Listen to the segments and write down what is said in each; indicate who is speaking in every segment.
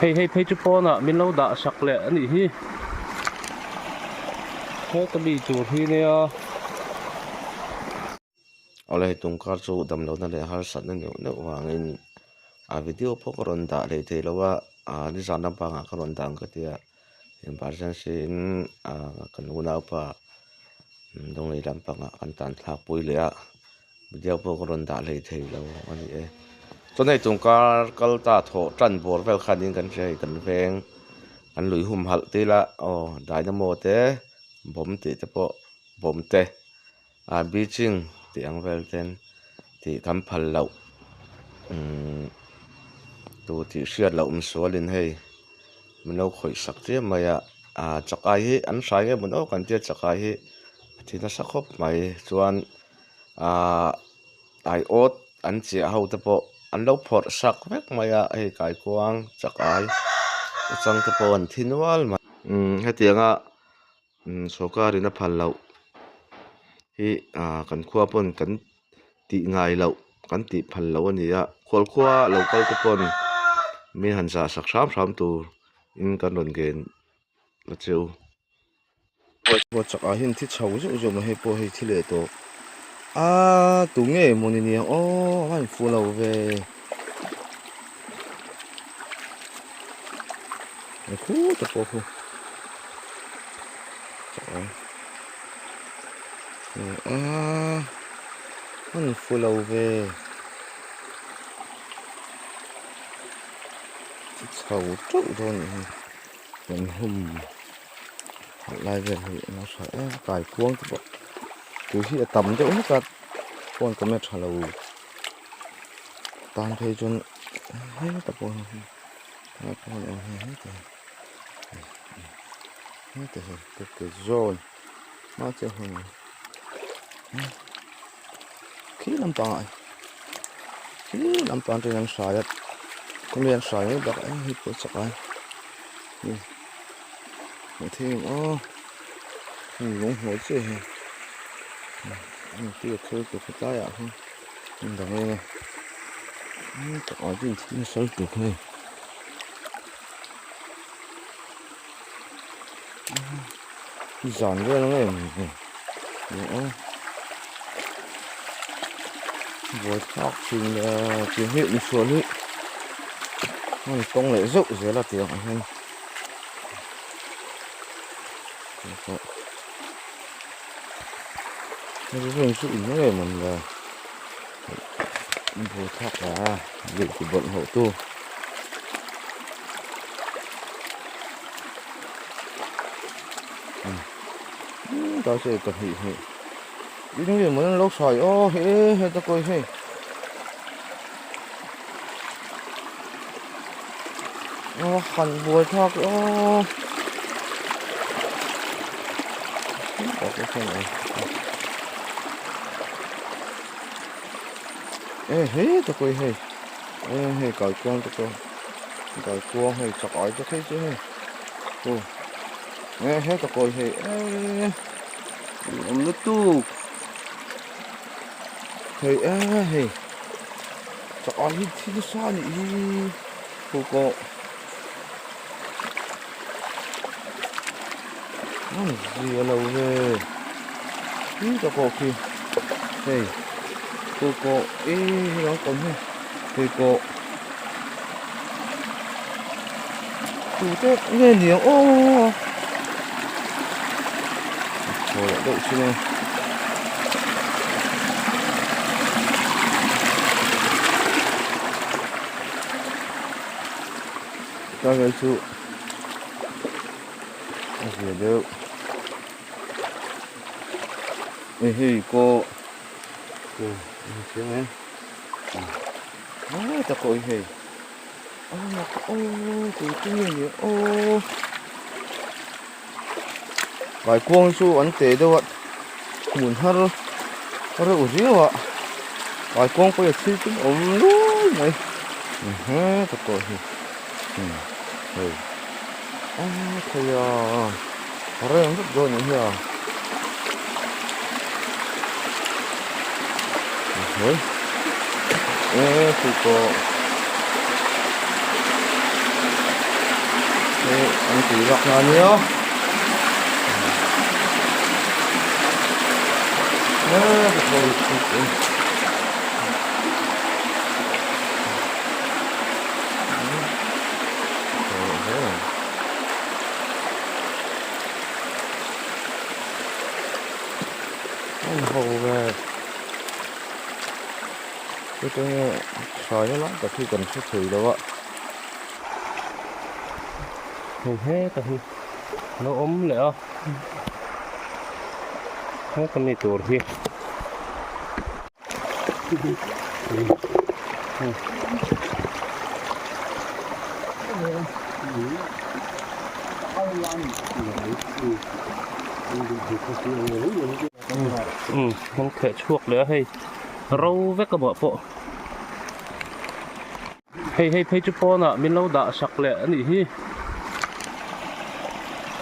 Speaker 1: Hei hei phei chu pawnah min lo dah sak leh a nih hi. Heta mi tur hi nia.
Speaker 2: Awle hei tungkar chu damlohna leh harsatna neuh neuh vangin a video pawh ka rawn dah leh thei lo a, ah nizan lampangah ka rawn dah ang ka tia emergency in ah kan unaupa Lunglei lampangah kan tan thlak pui leh a. Video pawh ka rawn dah hlei thei lo a ni e. Chuan hei tungkar kal ta thawh tan bawr vel khanin kan hria hei kan veng kan lui hum halh te ila aw dynamo te bomb tih te pawh bomb te ah bleaching tih ang vel ten tih kan phal loh umm tu tih hriat loh misualin hei min lo khawih sak chiam mai a ah chakai hi an hrai nge maw kan tia chakai hi a thi nasa khawp mai chuan. Ahh aiawt an chiah ho te pawh an lo phawrh sak vek mai a hei kaikuang chakai chang te pawh an thi nual mai. Umm hetianga umm sawrkar in a phal loh hi ah kan khua pawn kan tih ngai loh kan tih phal loh a ni a khual khua lo kal te pawn mi han zah sak hram hram tur in kan rawn ngen a cheu.
Speaker 3: Khaw chak ah hian thi chho zeuh zeuh mai hei pawh hei thi leh tawh aaa tu nge mawni niang aw a in fuh lo ve a khut a pawh khu chak ah aaa a in fuh lo ve thi chho teuh dawn a nih hi kan hum. Lai vel hi a lo tha em kai kuang te pawh tui hi a tam deuh hlek a phone camera tha lo tan phei chuan heta pawh hi helai pawh hi a awm hei heta hi heta hi te zawn mahse hun khi lampangah khi lampang atangin an hrai a khawmi an hrai mai bakah hei pawh chak a. Hmuh theih ang aw heng lung hnuai chiah hi heng te a thil tur kha tlaiah khan hmun dang eng a ah chuan thil nasa lutuk hei zan vel ang em ni aw buaithlak thin le tiang hi misual hi an tawng leh zeuh zel a tiang ah hian. Hei chu in ngei mawn le buai thlak la a leh ti bawlhhlawh tu ta se pahnih hnih in ngei mawn an lo hrai aw he heta kawi hei. Aw han buai thlak aw e he ta kawi hei e hei kaikuang te pawh kaikuang hei chak ai te phei chu hei aw e he ta kawi hei e awm lutuk hei e hei. Chak ai hi thi nasa a nih hi pawh an zia lo ve khi ta pawh khi hei pawh pawh e hei ang kawm hi hei pawh tute nge niang aw thaw leh deuh thin a. Tlai vel chu a zia deuh hei hei pawh aw a ni chiang e ah tak aw hei. Kaikuang chu an teh deuh a hmun har reuh riau a kaikuang pawh hi a thil tum awm luai mai heta pawh hi hei a thei a reng vek dawn anih hi a e chu pawh. An tui lak na ania An ho ve heti nge hraina lai tak hi kan hre thei lo a.
Speaker 1: Hei heta hi a lo awm leh a heta mi tur hi. An theh chhuak leh a hei ro vek a bawh pawh hei hei phei chu pawnah min lo dah sak leh a nih hi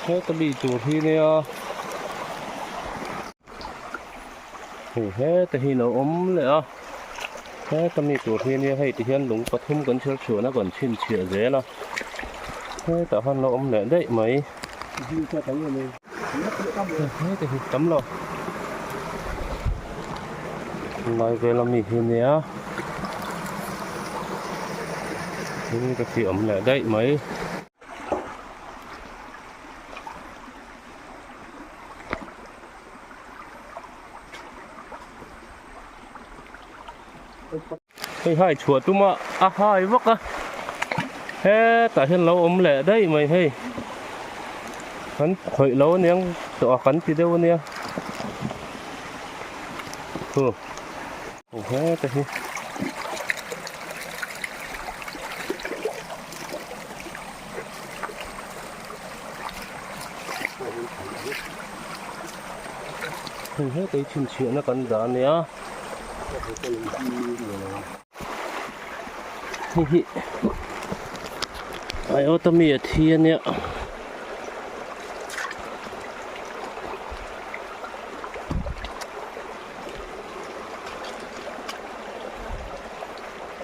Speaker 1: heta mi tur hi nia. Hei heta hi lo awm leh a heta mi tur hi ania hei ti hian lung pathum kan chher chhuahna kan chhinchhiah zel a hetah khan lo awm leh daih mai heta hi tam lo lai vel ami hi ania heta hi awm leh daih mai. Hei hai chhuah tum a a hai vak a hetah hian lo awm leh daih mai hei kan khawih lo aniang tawh a kan ti deuh ania hu heta hi. Hei heta hi chhinchhiahna kan dah a nia hei hi aiawta mi a thi a nia.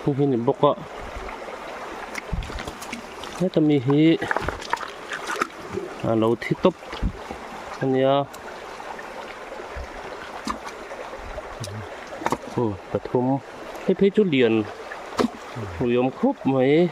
Speaker 1: Hei hi ni bawk a heta mi hi a lo thi tawp a nia aw pathum hei phei chu lian ui awm khawp mai.